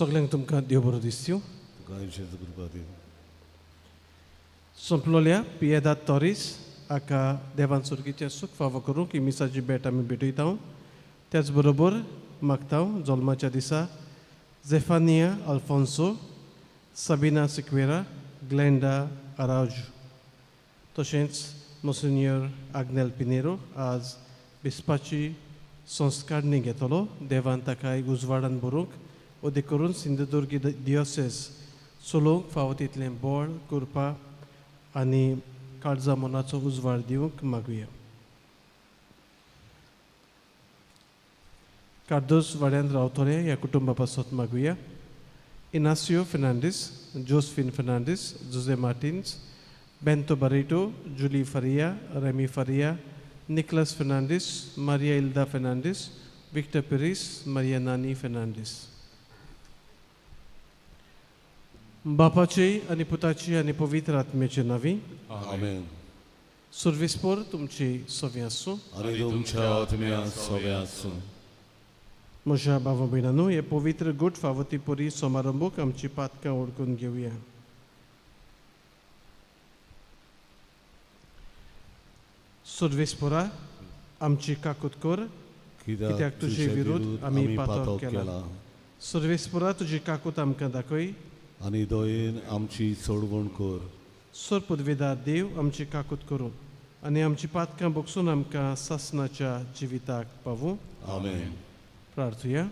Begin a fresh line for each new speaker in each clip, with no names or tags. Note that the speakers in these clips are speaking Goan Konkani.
सगल्यांक तुमकां देव बरो दिसत्यो.
तुका जेजू कृपा दिवं.
सोंपलोल्या पियेदाद तॉरीस हाका देवान सुर्गीचें सूख फावो करूंक ही मिसाची भेट आमी भेटयता. त्याच बरोबर मागता जल्माच्या दिसा Zephania Alfonso, Sabina Sequeira, Glenda Araujo, तशेंच मोसिन्यर आग्नेल पिनेरो आज बिस्पाची संस्कारणी घेतलो. देवान ताका उजवाडान बरोवंक अदीक करून सिंधुदुर्ग दियोसेस चलोवंक फावो तितलें बळ, कृपा आनी काळजा मनाचो उजवाड दिवंक मागुया. कार्दोज वाड्यान रावतले ह्या कुटुंबा पासत मागुया. Inacio Fernandes, Josephine Fernandes, Jose Martins, Bento Barreto, Julie Faria, Remy Faria, Nicholas Fernandes, Maria Ilda Fernandes, Victor Pires, Maria Nani Fernandes. बापाचे आनी पुताचे आनी पवित्र आत्म्याचे नांवी.
आमेन.
सुर्विस्पोर तुमची सवी आसूं.
आनी तुमच्या आत्म्या सोवे आसूं.
म्हज्या भावा भयणांनो, हे पवित्र गुड फावती परी समारंभूक आमची पातकां ओळखून घेवया. सुर्वेस्पोरा, आमची काकूत कर, कित्याक तुजे विरुद्ध आमी पातक केला. सुर्वेस्पोरा, तुजी काकूत आमकां दाखय
आनी दयेन आमची सोडवण कर.
सोर पदवेदार देव आमची काकूत करूं आनी आमची पातकां बगसून आमकां सासनाच्या जिविताक पावूं.
आमेन.
प्रार्थुया.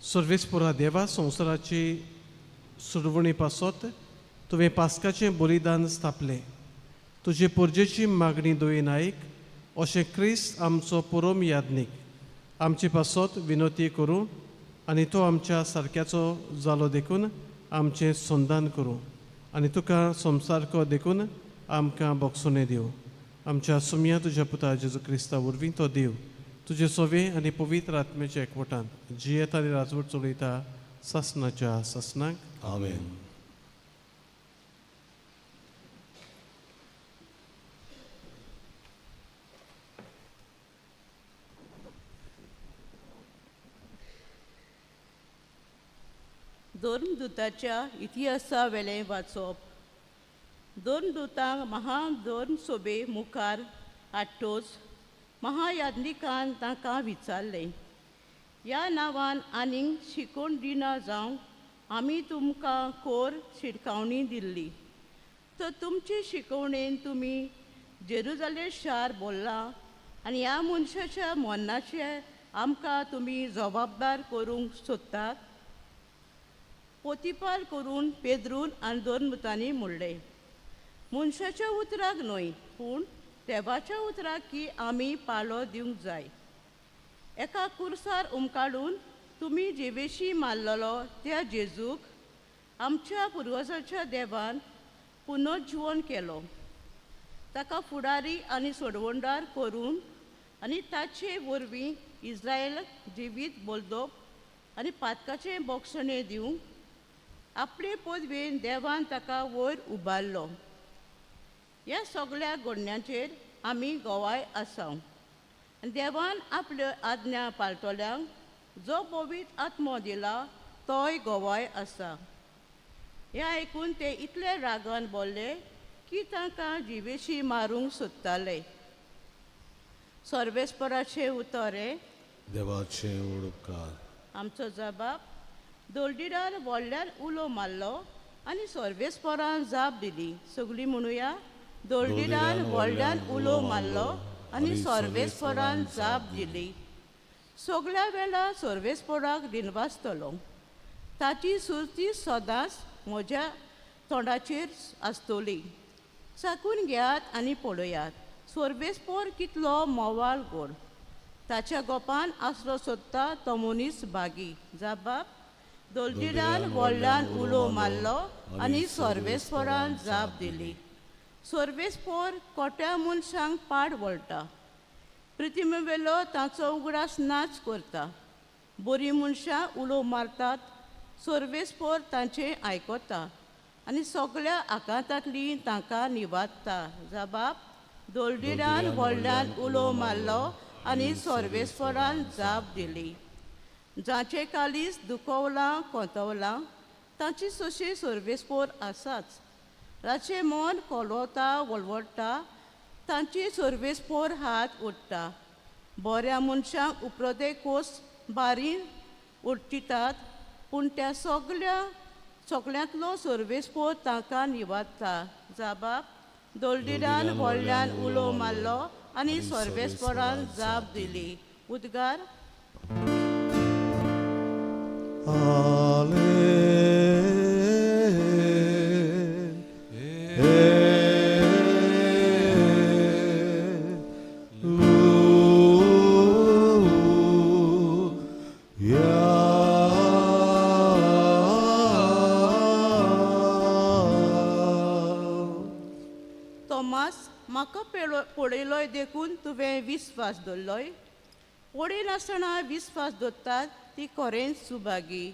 सर्वेस्पोरा देवा, संवसाराची सुरवणी पासत तुवें पास्काचें बलिदान स्थापलें. तुजे परजेची मागणी दयेन आयक, अशें क्रिस्त आमचो पुरोम याज्ञीक आमचे पासत विनोती करूं आनी तो आमच्या सारक्याचो जालो देखून आमचें संदान करूं आनी तुका संवसारको देखून आमकां बक्षणें दिवं. आमच्या सुमया तुज्या पुता जेजू क्रिस्ता वरवीं तो देव तुजे सोवे आनी पवित्र आत्म्याच्या एकवटान जियेता आनी राजवट चलयता सासनाच्या सासनाक.
आमेन.
धर्मदूताच्या इतिहासा वेलें वाचप. धर्मदूतांक महाधर्मसभे मुखार हाडटोच महायाज्ञिकान तांकां विचारलें, ह्या नांवान आनीक शिकोवन दिना जावंक आमी तुमकां कोर शिटकावणी दिल्ली, तर तुमचे शिकवणेन तुमी जेरुजाले शार बोल्लां आनी ह्या मनशाच्या मरणाचे आमकां तुमी जबाबदार करूंक सोदतात. पोतिपाल करून पेद्रून आनी धर्मदूतांनी म्हणलें, मनशाच्या उतराक न्हय पूण देवाच्या उतराक की आमी पालो दिवंक जाय. एका कुर्सार उमकाडून तुमी जिवेशी मारलेलो त्या जेजूक आमच्या पुर्वजाच्या देवान पुनर्जिवन केलो. ताका फुडारी आनी सोडवणदार करून आनी ताचे वरवीं इस्रायल जिवीत बलदोप आनी पातकाचें बोगसणें दिवंक आपले पदवेन देवान ताका वयर उबारलो. ह्या सगळ्या घडण्यांचेर आमी गवाय आसा आनी देवान आपल्यो आज्ञा पाळटल्यांक जो पवित्र आत्मो दिला तोय गवाय आसा. हें आयकून ते इतले रागान बोल्ले की तांकां जिवेशी मारूंक सोदताले. सर्वेस्पराचें उतर हें.
देवाचें उपकार.
आमचो जबाब. दोलदिरान व्हडल्यान उलो मारलो आनी सर्वेस्परान जाप दिली. सगळीं म्हणुया, दोलदिरान व्हडल्यान उलो मारलो आनी सर्वेस्परान जाप दिली. सगळ्या वेळार सर्वेस्पराक दिनवासतलो, ताची सुरती सदांच म्हज्या तोंडाचेर आसतली. चाकून घेयात आनी पळयात सर्वेस्पोर कितलो मोवाळ गोड, ताच्या गोपान आसरो सोदता तो मनीस भागी. जाबाब. दोलदिरान व्हडल्यान उलो मारलो आनी सर्वेस्परान जाप दिली. सर्वेस्पोर कोट्या मनशांक पाड वळटा, प्रितिमेवेलो ताचो उगडास नाच करता. बरीं मनशां उलो मारतात, सर्वेस्पोर तांचें आयकता आनी सगळ्या आकांतांतली तांकां निवारता. जबाब. दोलदिरान व्हडल्यान उलो मारलो आनी सर्वेस्परान जाप दिली. जांचे कालीस दुखवलां कोंतवलां तांची सोशी सर्वेस्पोर आसाच. रातचें मन कोलोता वळवळटा तांची सर्वेस्पोर हात उडटा. बऱ्या मनशांक उपरोदे कोस बारी उडटितात पूण त्या सगल्या सगळ्यांतलो सर्वेस्पोर तांकां निवारता. जाबाब दोलदिरान व्हडल्यान उलो मारलो आनी सर्वेस्पोरान जाप दिली. उद्गार. तोमास म्हाका पळयलोय देखून तुवें विस्वास दवरलोय. पळयनासतना विस्वास दवरतात ती खरेंच सुभागी.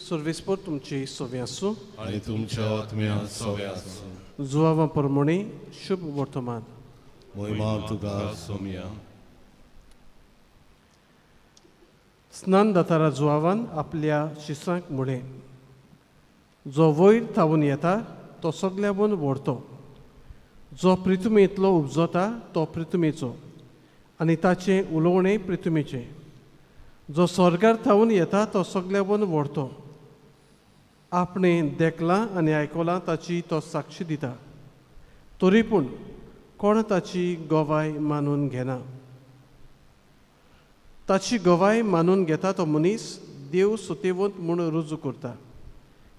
सर्वेस्पोर तुमची सोवे आसूं
आनी तुमच्या आत्म्या सोवे आसूं.
जुवावा प्रमाणे शुभ वर्तमान.
मोहिमा तुका सोम्या.
स्नान दातारा जुवावान आपल्या शिसांक म्हळें, जो वयर थावन येता तो सगल्यावन व्हरतो, जो प्रिथुमेंतलो उपजता तो प्रिथुमेचो आनी ताचें उलोवणें प्रिथुमेचें. जो स्वर्गार थावन येता तो सगल्यावन व्हरतो, आपणें देखलां आनी आयकलां ताची तो साक्षी दिता, तरी पूण कोण ताची गवाय मानून घेना. ताची गवाय मानून घेता तो मनीस देव सुतेवंत म्हूण रुजू करता,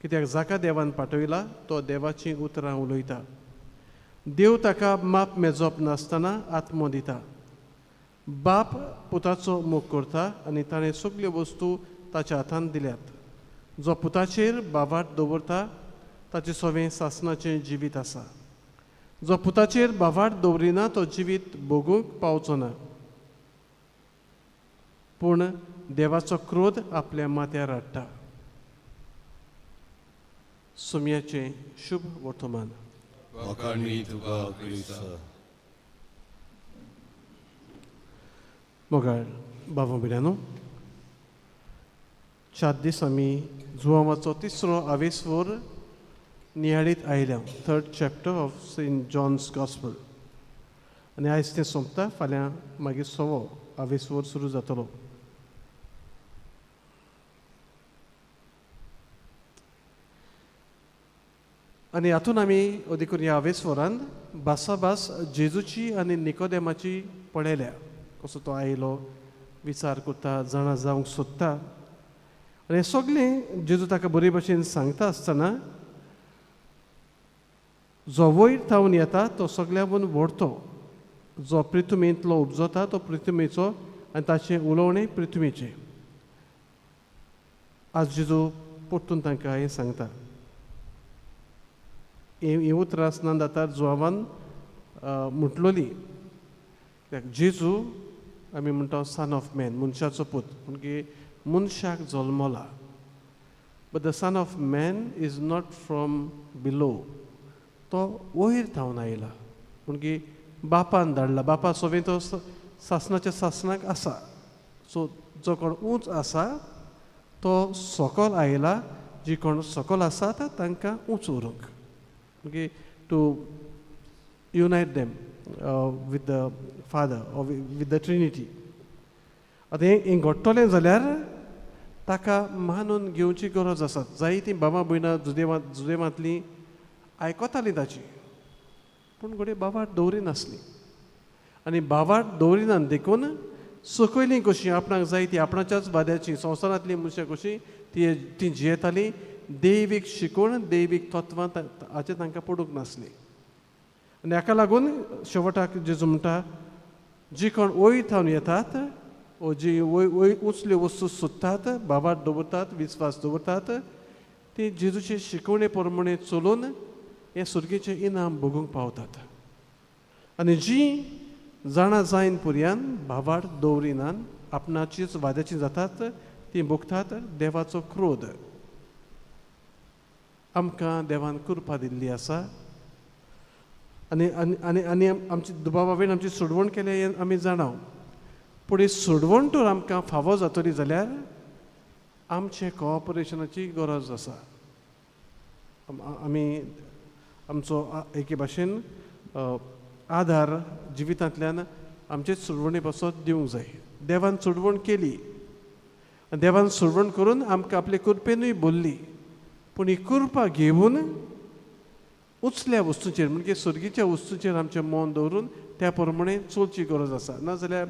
कित्याक जाका देवान पाठयला तो देवाचीं उतरां उलयता. देव ताका माप मेजप नासतना आत्मो दिता. बाप पुताचो मोग करता आनी ताणें सगल्यो वस्तू ताच्या हातान दिल्यात. जो पुताचेर बावाट दवरता ताचें सवें सासणाचें जिवीत आसा. जो पुताचेर बावाट दवरिना तो जिवीत भोगूंक पावचो ना, पूण देवाचो क्रोध आपल्या माथ्यार हाडटा. सुम्याचें शुभ वर्तमान. मोगाळ बाबा भयणांनो, 4 दीस आमी जुवांवाचो तिसरो आवेसवर नियाळीत आयल्या, 3rd chapter of Saint John's gospel. आनी आयज तें सोंपता, फाल्यां मागीर 6वो आवेसवर सुरू जातलो. आनी हातून आमी अदीक ह्या आवेसवरान भासाभास जेजूची आनी निकोदेमाची पळयल्या, कसो तो आयलो, विचार करता, जाणा जावंक सोदता. आनी हें सगळें जेजू ताका बरे भशेन सांगता आसतना जो वयर थावन येता तो सगळ्यावन व्हडतो, जो प्रिथुमेंतलो उपजता तो प्रिथुमेचो आनी ताचें उलोवणें प्रिथुमेचें. आज जेजू परतून तांकां हें सांगता. हीं उतरां स्नान जुवावान म्हटलोली. जेजू आमी म्हणटा सन ऑफ मॅन, मनशाचो पूत, म्हणजे मनशाक जल्मला. But the son of man is not from below, तो वयर थावन आयला, म्हणजे बापान धाडला. बापा सोवें तो सासणाच्या सासणाक आसा. सो जो कोण उंच आसा तो सकल आयला, जी कोण सकल आसा तांकां उंच उरूंक, म्हणजे to unite them with the father or with the trinity. आतां हें घडटलें जाल्यार ताका मानून घेवची गरज आसा. जायतीं बाबा भयणां जुदेवांतलीं आयकतालीं ताची, पूण घडये बाबार दवरिनासली. आनी बाबार दवरिना देखून सकयलीं कशीं आपणाक जाय ती आपणाच्याच वाद्याची संवसारांतलीं मनशां कशीं ती जियेतालीं. दैवीक शिकवण, दैवीक तत्वां हाचें तांकां पडूंक नासलीं. आनी हाका लागून शेवटाक जेजू म्हणटा, जी कोण वयर थावन येतात ओ जी वय वय उंचल्यो वस्तू सोदतात, बाबार दवरतात, विस्वास दवरतात, ती जेजूचे शिकवणे प्रमाणे चलून हें सुर्गेचें इनाम भोगूंक पावतात. आनी जीं जाणा जायन पुरयान भावार्थ दवरिनान आपणाचीच वाद्याची जातात तीं भोगतात देवाचो क्रोध. आमकां देवान कृपा दिल्ली आसा आनी आनी आनी आनी आमची दुबावा वयल्यान आमची सोडवण केल्या हें आमी जाणाव. पूण ही सोडवण तर आमकां फावो जातली जाल्यार आमचें कॉपरेशनाची गरज आसा. आमी आमचो एके भाशेन आदार जिवितांतल्यान आमचेच सोडवणे पासत दिवंक जाय. देवान सोडवण केली आनी देवान सोडवण करून आमकां आपले कृपेनूय बोल्ली, पूण ही कृपा घेवन उचल्या वस्तूंचेर म्हणजे सर्गीच्या वस्तूंचेर आमचें मन दवरून त्या प्रमाणे चलची गरज आसा. नाजाल्यार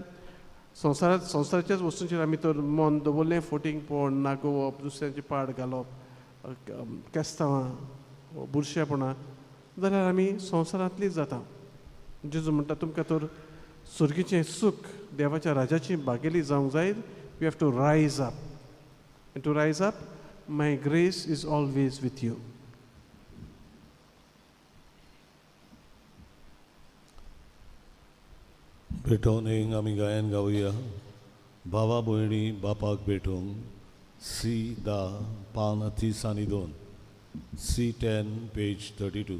संवसारांत संवसाराच्याच वस्तूंचेर आमी तर मन दवरलें, फोटिंगपण, नागोवप, दुसऱ्यांची पाड घालप, केस्तांवां, बुरशेपणां, जाल्यार आमी संवसारांतलीच जाता. जेजू म्हणटा तुमकां तर सर्गीचें सूख देवाच्या राजाची भागेली जावंक जाय. You have to rise up, and to rise up my grace is always with you.
भेटोवन एक आमी गायन गावया. भावा भयणी बापाक भेटूंक सी 10 पान 30 आनी 2, सी 10 पेज 32.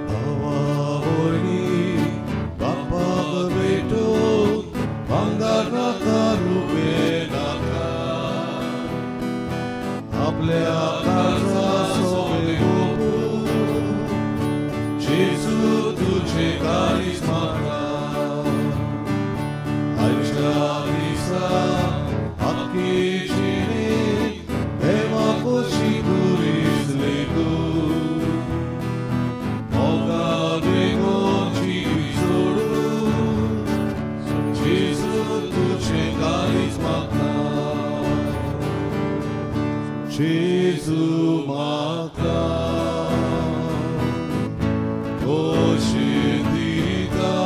भावा भयणी बापाक भेटूंक भांगर नाका रुपे नाका, आपल्या काळजा सोबे जेजू तुझे काळीज म्हाका. आयच्या दिसा आख्खी जिणेक देवा कशी पुरिसले तूं, मोगा देखून जिवीत सोडून जेजू तुझे काळीज म्हाका. जेजू म्हाका खोशी दिता,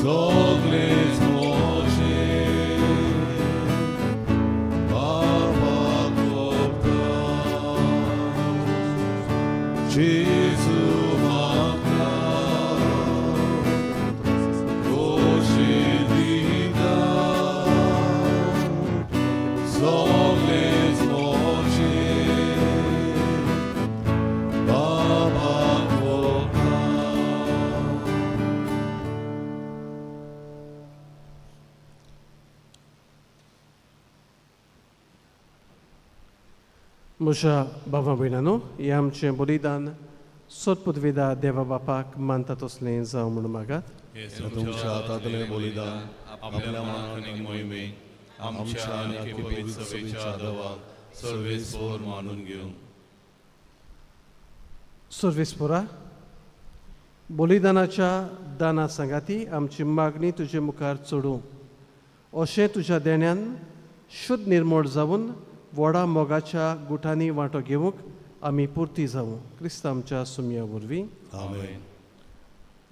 सगळेच म्हजें बापाक ओंपता. जेजू म्हाका खोशी दिता, सगळेच म्हजें बापाक ओंपता.
म्हज्या भावा भयणांनो, हें आमचें बलिदान सोदपुदवेदा देवा बापाक मानता तसलें जावं म्हूण मागात.
तुमच्या हातांतलें बलिदान आपल्या मनाक आनी मोहिमेक आमच्या आनी आख्खे पवित्र सभेच्या देवाक सर्वेस्पर मानून घेवं.
सर्वेस्परा, बलिदानाच्या दाना सांगाती आमची मागणी तुजे मुखार चडूं, अशें तुज्या देण्यान शुद्ध निर्मोळ जावन व्हडा मोगाच्या गुठांनी वांटो घेवंक आमी पुर्ती जावं. क्रिस्त आमच्या सुमया वरवीं.
आमेन.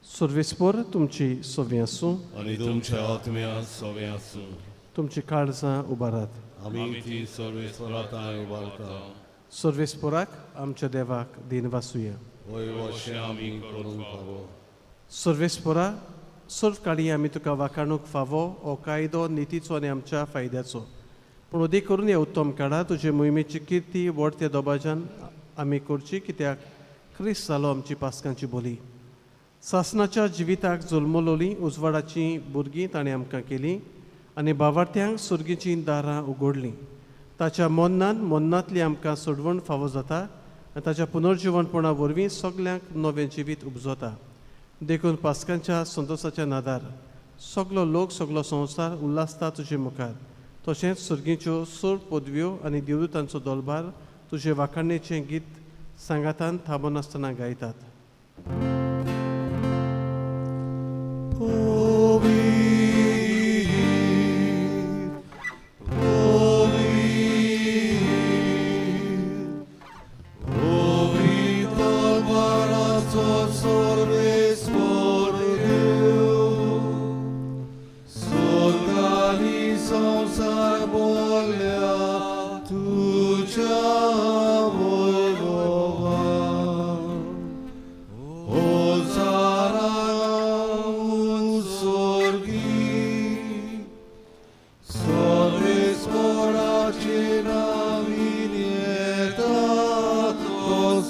सर्वेस्पर तुमची सोवी आसूं
आनी तुमच्या आत्म्या सोवे आसूं.
तुमची काळजां उबारात.
आमी ती सर्वेस्परा थांय उबारता.
सर्वेस्पराक आमच्या देवाक दिन वासुया.
वय अशें आमी करूंक फावो.
सर्वेस्परा, सर्व काळी आमी तुका वाखाणूक फावो हो कायदो नितीचो आनी आमच्या फायद्याचो, पूण अदीक करून ह्या उत्तम काळार तुजे मोहिमेची किर्ती व्हड त्या दोबाजान आमी करची, कित्याक क्रिस्त जालो आमची पास्कांची बोली. सासनाच्या जिविताक जल्मलोली उजवाडाची भुरगीं ताणें आमकां केली आनी भावार्थ्यांक सुर्गीचीं दारां उगडलीं. ताच्या मोन्नान मोन्नांतली आमकां सोडवण फावो जाता आनी ताच्या पुनर्जिवनपणा वरवीं सगल्यांक नवें जिवीत उपजता. देखून पास्कांच्या संतोसाच्या नादार सगलो लोक सगलो संवसार उल्हासता तुजे मुखार. तशेंच सुर्गीच्यो सोड पदव्यो आनी देवदूतांचो दोलभार तुजे वाखाणेचें गीत सांगातान थांबनासतना गायतात.
संवसार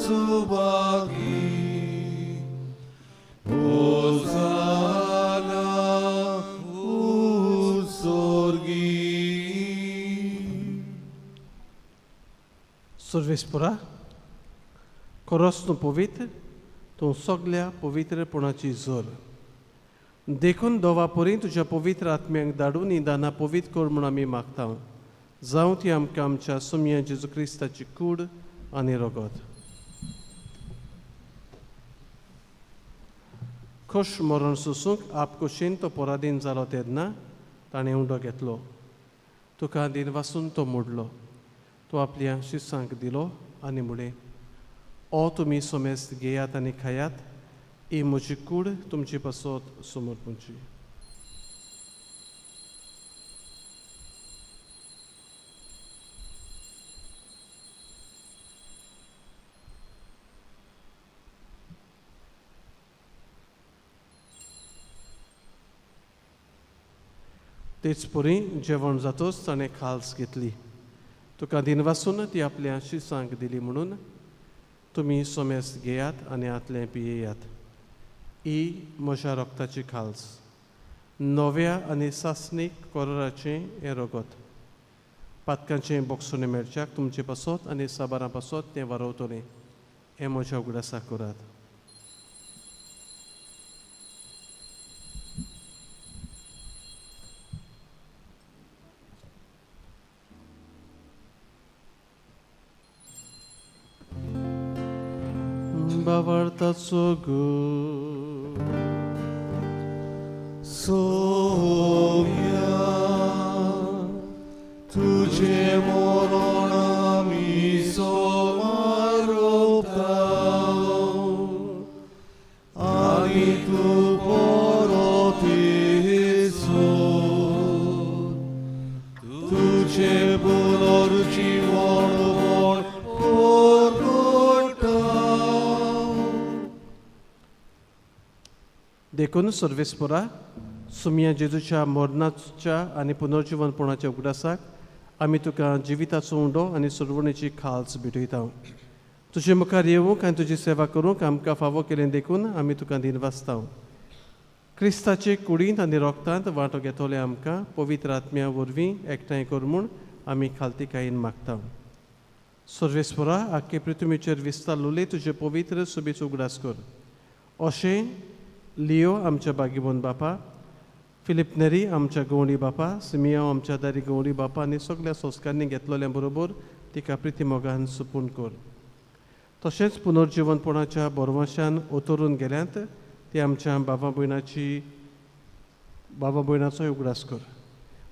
सुभागी होसाना उत्सर्गी.
सर्वेस्पुरा खरोच तूं पवित्र, तूं सगल्या पवित्रपणाची जोर. देखून दोवा परी तुज्या पवित्र आत्म्यांक धाडून ही दानां पवित्र कर म्हूण आमी मागता. जावं ती आमकां आमच्या सोमया जेजू क्रिस्ताची कूड आनी रगत. खोश मरण सोसूंक आपकुशीन तो पराधीन जालो तेन्ना ताणें उंडो घेतलो. तुका दिनवासून तो मोडलो. तो आपल्या शिसांक दिलो आनी म्हणलें, ओ तुमी सोमेस्त घेयात आनी खायात, ही म्हजी कूड तुमचे पासत समर्पणची. तेच परी जेवण जातोच ताणें खाल्स घेतली. तुका दिनवासून ती आपल्या शिसांक दिली म्हणून तुमी सोमेस्त घेयात आनी आतलें पियेयात. ही म्हज्या रक्ताची खाल्स, नव्या आनी सासणीक कोराचें हें रगत. पातकांचें बोगसणें मेळच्याक तुमचे पासत आनी साबारां पासत तें वारवतलें. हें म्हज्या उगडासाक करात. बाबार्थाचो गो
सोम्या तुझे मरण आमी सोमारोपता आनी तूं परत येसो तुझे पुनर्जीवन म्हण परगटा.
देखून सर्वेस्परा सुमया जेजूच्या मरणाच्या आनी पुनर्जीवनपणाच्या उगडासाक आमी तुका जिविताचो उंडो आनी सुरवणेची खाल्स भेटयता. तुजे मुखार येवंक आनी तुजी सेवा करूंक आमकां फावो केलें देखून आमी तुका दिनवासता. क्रिस्ताचे कुडींत आनी रोगतांत वांटो घेतले आमकां पवित्र आत्म्या वरवीं एकठांय कर म्हूण आमी खालतीकायेन मागता. सर्वेस्परा आख्खे पृथ्वीचेर विस्तारलोले तुजे पवित्र सुबेचो उगडास कर. अशें लियो आमच्या बागीबोन बापा, फिलीप नेरी आमच्या गवळी बापा, सिमियांव आमच्या दारी गवळी बापा आनी सगल्या संस्कारांनी घेतलेल्या बरोबर तिका प्रिती मोगान सुपून कर. तशेंच पुनर्जीवनपणाच्या बोरवाशान ओतरून गेल्यांत ती आमच्या बाबा भयणाची बाबा भयणाचोय उगडास कर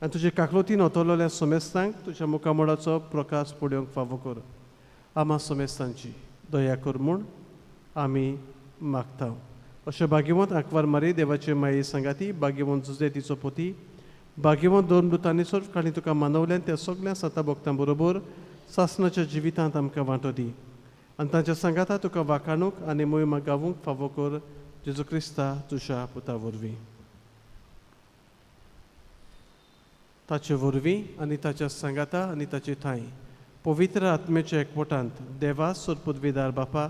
आनी तुजे काकलोतीन ओतरलेल्या सोमेस्तांक तुज्या मुखामोडाचो प्रकाश पळोवंक फावो कर. आमा सोमेस्तांची दया कर म्हूण आमी मागता. अशें भाग्यवंत आंकवार मारी देवाचे माये सांगाती, भाग्यवंत जुजे तिचो पोती, भाग्यवंत दोन मृतांनी सर्व काणी तुका मानवल्यान त्या सगल्या साता भक्तां बरोबर सासणाच्या जिवितांत आमकां वांटो दी आनी तांच्या सांगाता तुका वाखाणूक आनी मोहिमा गावूंक फावो कर जेजू क्रिस्ता तुज्या पुता वरवीं. ताचे वरवीं आनी ताच्या सांगाता आनी ताचे ठांय पवित्र आत्म्याच्या एकवटांत देवा सोर पदवीदार बापा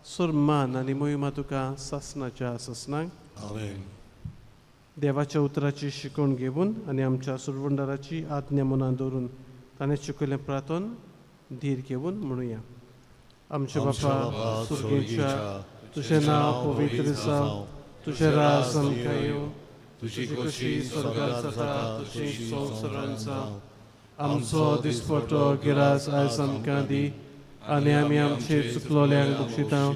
सोर मान आनी मोहिमा तुका सासणाच्या सासणाक.
आमेन.
देवाच्या उतराची शिकवण घेवन आनी आमच्या सुरवंडाराची आज्ञा मनान दवरून ताणें शिकयलें प्रार्थन धीर घेवन म्हणुया. आमच्या बापा सुर्गेच्या, तुजें नांव पवित्र जावं, तुजें राज आमकां येवं, तुजी खोशी स्वर्गार जाता तशी संवसारांत जावं. आमचो दिसपटो गिरास आयज आमकां दी आनी आमी आमचे चुकलोल्यांक बक्षिता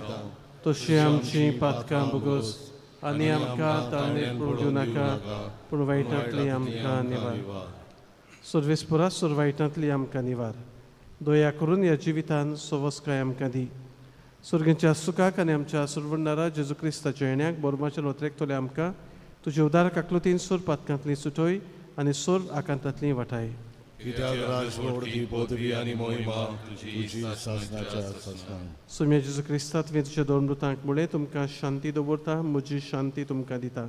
तशी आमची पातकां भोगोस आनी आमकां ताळमेळ पडूं दिवं नाका, पूण वायटांतली आमकां निवार. सर्वेस्पुरा सोर वायटांतली आमकां निवार. दया करून ह्या जिवितान सवस्काय आमकां दी. सुर्गेच्या सुखाक आनी आमच्या सुरवंडारा जेजू क्रिस्ताच्या येण्याक बोरमाचेर ओतरेकतले आमकां तुजे उदार काकलुतीन सोर पातकांतली सुटोय आनी सोर आकांतांतली वाटाय.
कित्याक राजवट ती पदवी आनी मोहिमा तुजी सासणाच्या सासणाक.
सोम्या जेजू क्रिस्ता, तुवें तुज्या दोन मृतांक म्हणलें, तुमकां शांती दवरता, म्हजी शांती तुमकां दिता.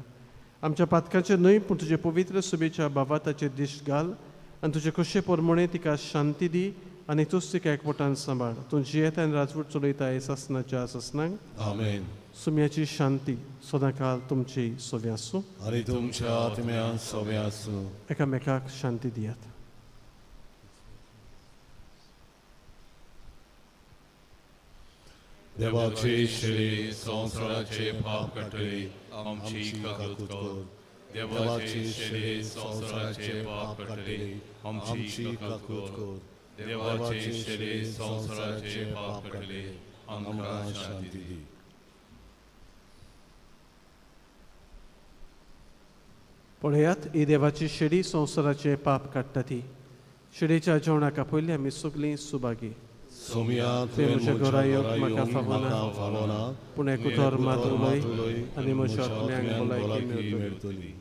आमच्या पातकांचेर न्हय पूण तुजे पवित्र सुबेच्या भावाताचेर दिश्ट घाल आनी तुजे खोशे परमणे तिका शांती दी आनी तूंच तिका एकवटान सांबाळ. तूं जियेता आनी राजवट चलयता सासनाच्या सासनाक.
आमेन.
सुम्याची शांती सदांकाल तुमची सोव्या आसूं
आनी तुमच्या आत्म्यान सोव्या आसूं.
एकामेकाक शांती दियात.
देवाचे श्री संवसाराचे पाप काडटली आमची काकूत कर. देवाचे श्री संवसाराचे पाप काडटली आमची काकूत कर. देवाचे श्री संवसाराचे पाप काडटली आमकां शांती दी.
पळयात, ही देवाची शेडी संवसाराचे पाप काडटा. ती शेडीच्या जेवणाक आपयली आमी सगळीं सुभागी.
सोम्या,
तुवें म्हज्या घरा येवंक म्हाका फावना,
फावना,
पूण एक उतर मात उलय आनी म्हज्या आत्म्याक भलायकी मेळटली.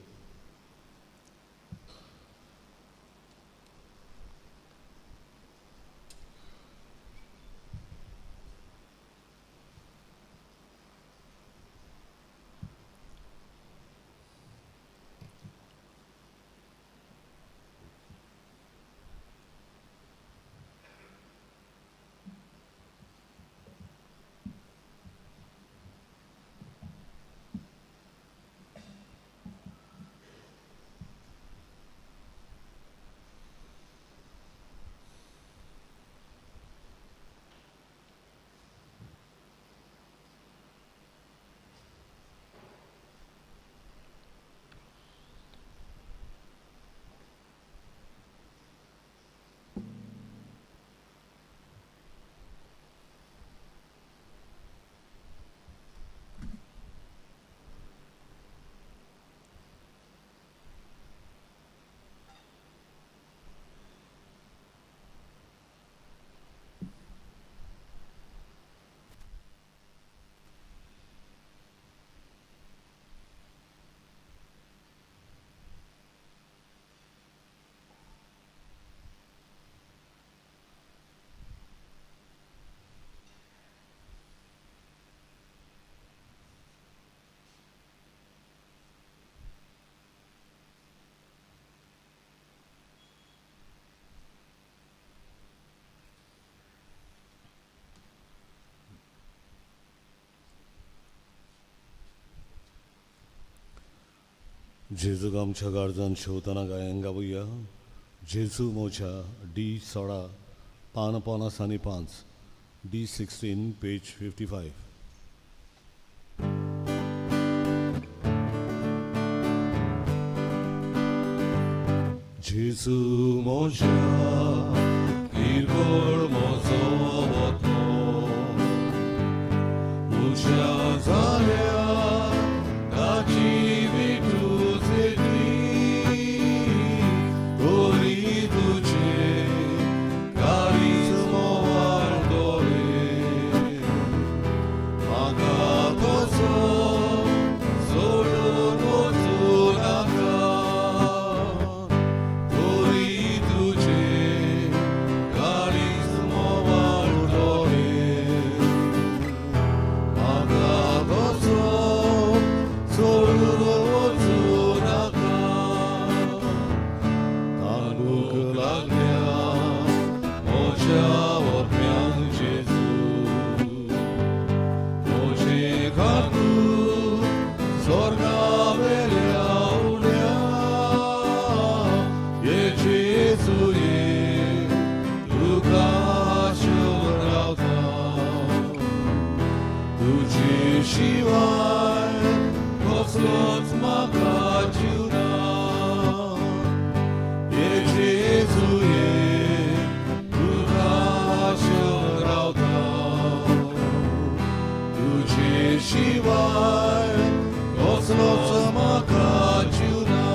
जेजूक आमच्या गार्जान शेवतना गायन गावया. जेजू मोजा, डी 16, पान 55, डी 16, पेज 55. जेजू मोजा किरकोळ मोजो वतो, म्हज्या जाल्या ताची विटूच येतली, तरी तुजे काळीज मोवाळ दोळे, म्हाका तसो सोडून वचूं नाका, तरी तुजे काळीज मोवाळ दोळे, म्हाका तसो सोडून वचूं नाका. तांबूक लागल्या म्हज्या ओत्म्यांक जेजू, म्हजे खातूर स्वर्गा वेल्या उण्या, ये जेजू ये तुका शिवून रावता, तुजे शिवाय कसलोच म्हाका जीव ना, ये जेजू ये तुका शिवून रावता, तुजे शिवाय कसलोच म्हाका जीव ना.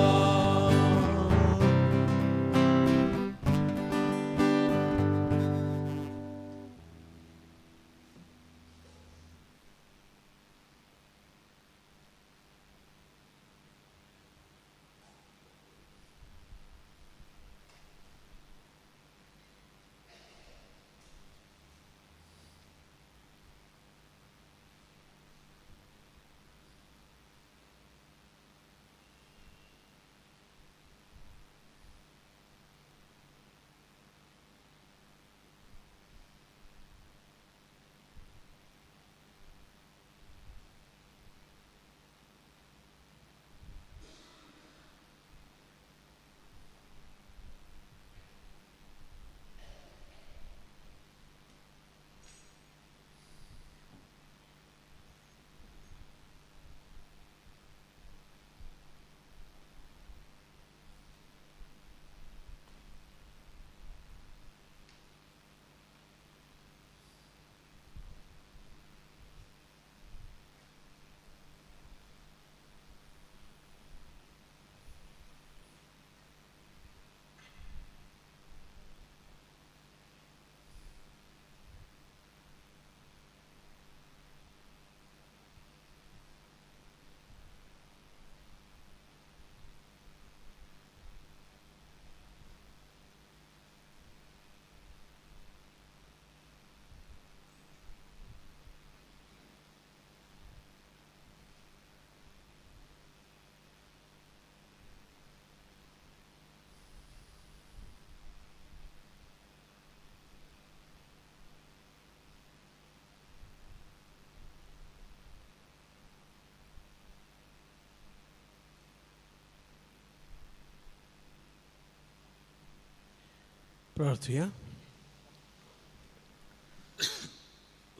प्रार्थुया.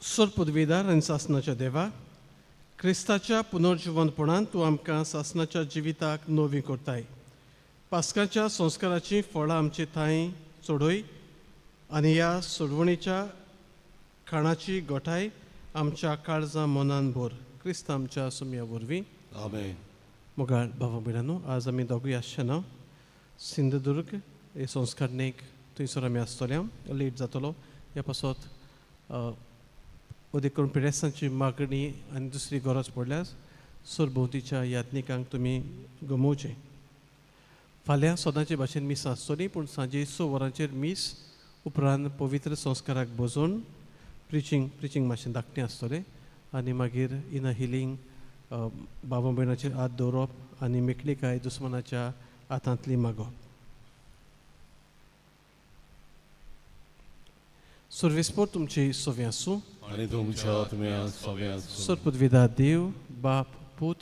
सोर पदवीदार आनी सासनाच्या देवा, क्रिस्ताच्या पुनर्जिवनपणान तूं आमकां सासनाच्या जिविताक नवी करताय. पास्काच्या संस्काराचीं फळां आमचे थांय चडय आनी ह्या सोडवणीच्या खाणाची गोठाय आमच्या काळजा मनान भर. क्रिस्त आमच्या सुमया वरवीं.
आमेन.
मोगाळ भावा भयणांनो, आज आमी दोगूय आसचे ना. सिंधुदुर्ग हे संस्कारणेक थंयसर आमी आसतले. लेट जातलो ह्या पासत अदीक करून पिडेस्तांची मागणी आनी दुसरी गरज पडल्यार सरभोंवतीच्या याज्ञिकांक तुमी गमोवचें. फाल्यां सदांचे भाशेन मीस आसतली, पूण सांजे 6 वरांचेर मीस उपरांत पवित्र संस्काराक बसोवन प्रिचींग मातशें धाकटें आसतलें आनी मागीर इन हिलींग बाबा भयणाचेर हात दवरप आनी मेकळीकाय दुस्मानाच्या हातांतली मागप. सर्वेस्पोर तुमची सवे आसूं
आनी तुमच्या आत्म्या सवे आसूं.
सरपदविदा देव बाप पूत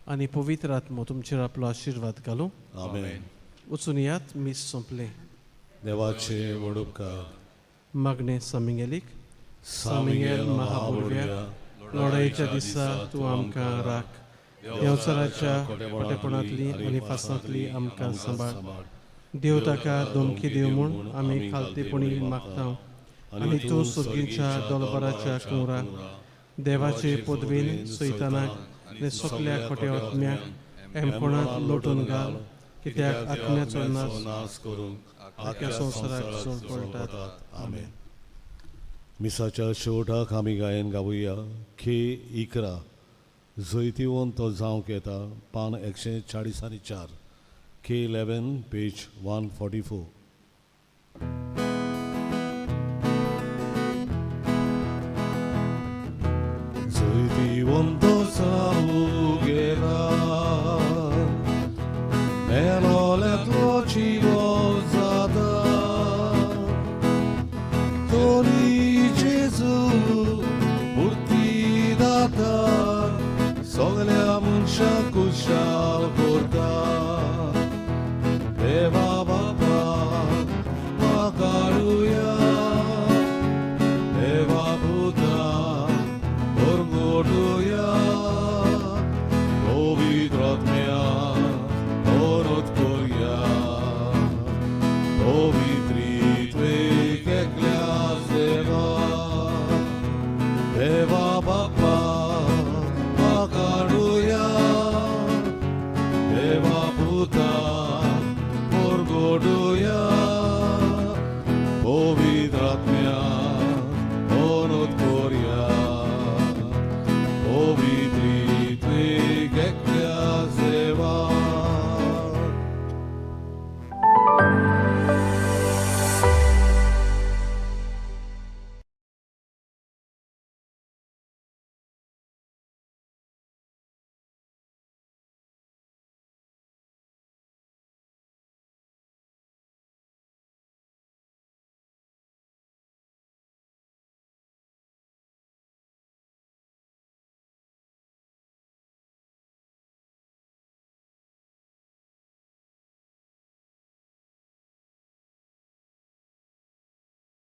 आनी पवित्र आत्मो तुमचेर आपलो आशिर्वाद घालूं.
आमेन.
वचून यात, मीस सोंपलें.
देवाचे व्हड उपकार.
मागणें सामिंगेलीक. सामिंगेल महाबुरव्या, लढायेच्या दिसा तूं आमकां राख. देंवचाराच्या खोटेपणांतली आनी फासांतली आमकां सांबाळ. देव ताका धमकी दिव म्हूण आमी खालतेपणी मागता आनी तूं सुर्गीच्या दोलबराच्या कुंवरा देवाचे पदवेन सैतानाक आनी सगल्या खोट्या आत्म्याक एमकोणांत लोटून घाल, कित्याक आत्म्याचो नाश
करूंक
आख्या संवसाराक सोड पडटात.
आमेन. मिसाच्या शेवटाक आमी गायन गावया खे 11, जैतिवंत तो जावंक येता, पान 144, खे 11, पेज 144. जैतिवंत जावंक येता, मेलोलेंतलो जिवो जाता, तरी जेजू मुर्ती दाता, सगल्या मनशांक खुशाल करता. देवा बापा म्हाका देवा पुता परगटुया, पवित्र आत्म्या परत करया, पवित्रित्वेक एकल्याच देवा. देवा बापा म्हाका देवा पुता परगटुया, पवित्र आत्म्या.